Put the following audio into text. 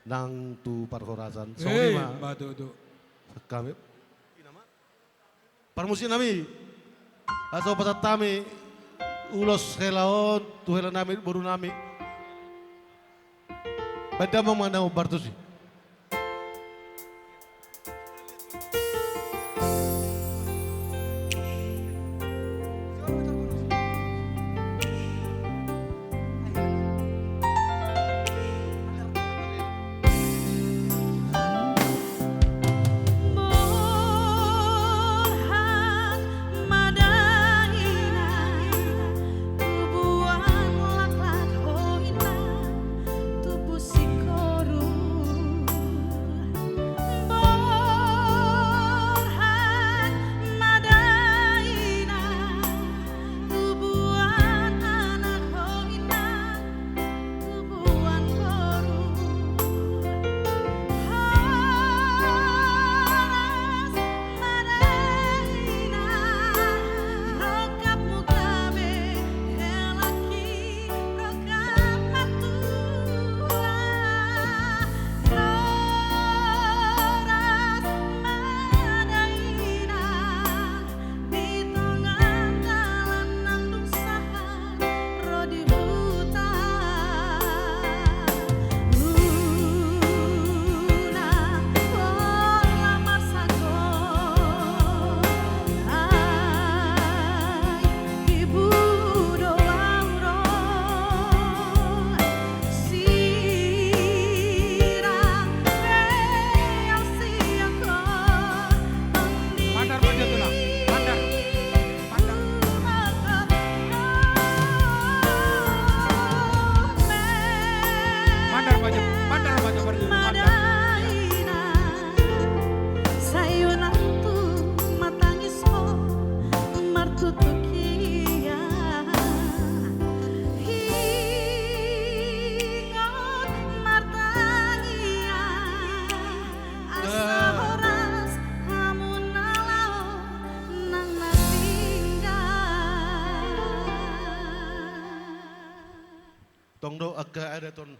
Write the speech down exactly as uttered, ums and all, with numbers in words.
nang tu parhorasan. Songon i ma. Ima tutu. Hami parmusik nami, asa pasahat hami ulos hela on tu hela nami, boru nami. Baen damang ma na umbar tusi. Borhat ma dainang, tubuan laklak ho inang, tubu singkoru. Borhat ma dainang, tubuan anak ho inang, tubuan boru. Horas ma dainang, rongkapmu gabe hela, rongkap ma tua. Horas ma dainang, di tonga dalan nang dung sahat ro di huta. Unang pola marsago, ai ibu do au ro. Sirang real siangko. Mandar ma jo, Tulang. Mandar. Mandar. Mandar ma jo. Mandar ma jo, mandar. Sai unang tu matangis ho martutukian. Ingot martangiang asa horas hamu na laho nang na tinggal. Tong do angka adat on.